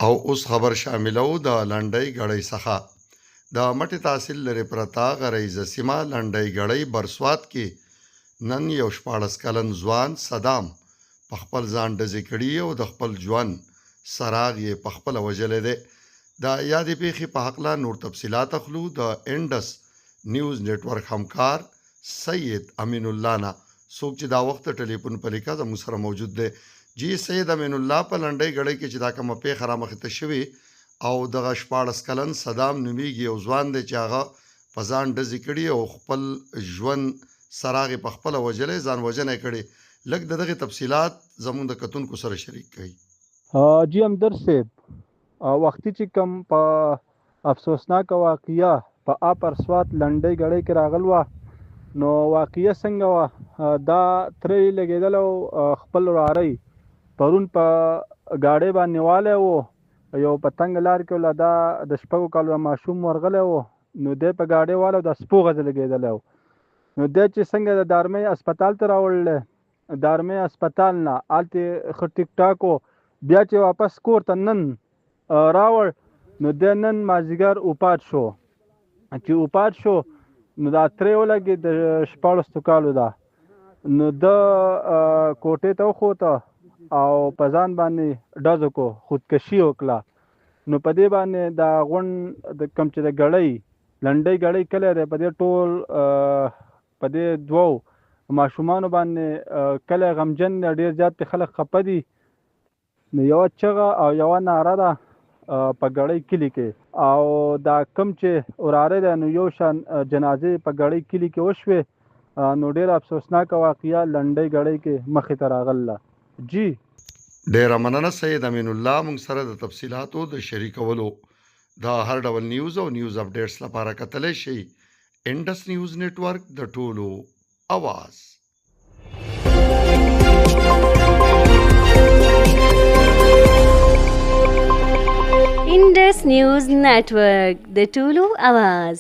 او اوس خبر شاملو د لنډۍ ګړۍ څخه. د مټې تحصیل لرې پرته غریزه سیمه لنډۍ ګړۍ برسوات کې نن یو 16 کلن ځوان صدام په خپل ځان ډزې کړي او د خپل ژوند څراغ یې په خپله وژلی دی. د یادې پیښې په هکله نور تفصیلات اخلو د انډس نیوز نیټورک همکار سید امین الله نه، څوک چې دا وخت د ټلیفون په لیکه زموږ سره موجود دی. جی سید امین الله، په لنډۍ ګړۍ کې چې دا کومه پیښه رامخې ته شوې او دغه 16 کلن صدام نومیږي او ځوان دی چې هغه په ځان ډزې کړي او خپل ژوند څراغ یې په خپله وژلی، ځان وژنه یې کړې، لږ د دغې تفصیلات زموږ د کتونکو سره شریک کړئ. جی همدرد صاحب، وختي چې کوم په افسوسناکه واقعه په اپر سوات لنډۍ ګړۍ کې راغلوه، نو واقعه څنګه وه؟ دا تره یې لګېدل او خپل وراره پرون په ګاډۍ باندې والی و، یو په تنګه لار کې ولا دا د 6 کالو ماشوم ورغلی و، نو دی په ګاډۍ والی او د سپو غزې لګېدلی و. نو دی چې څنګه د دارمۍ هسپتال ته راوړلی، دارمۍ هسپتال نه هلته ښه ټیک ټاک و، بیا چې واپس کور ته نن راوړ، نو دی نن مازدیګر وفات شو. چې وفات شو نو دا ترې ولګېد، د 16 کالو ده. نو ده کوټې ته وخوته او په ځان باندې ډز وکړو، خودکشي وکړه. نو په دې باندې دا غونډ د کوم چې د ګړۍ لنډۍ ګړۍ کلی دی، په دې ټول په دې دوو ماشومانو باندې کلی غمجن دی، ډېر زیات پرې خلک خفه دي. نو یوه چغه او یوه ناره ده په ګړۍ کلي کې، او دا کوم چې وراره دی نو یو شان جنازې په ګړۍ کلي کې وشوې. نو ډېره افسوسناکه واقعه لنډۍ ګړۍ کې مخې ته راغله. جی ډیره مننه سید امین الله موږ سره د تفصیلاتو د شریکولو. د هر ډول نیوز او نیوز اپډیټس لپاره کتلی شئ انډس نیوز نیټورک، د ټولو اواز. انډس نیوز نیټورک، د ټولو اواز.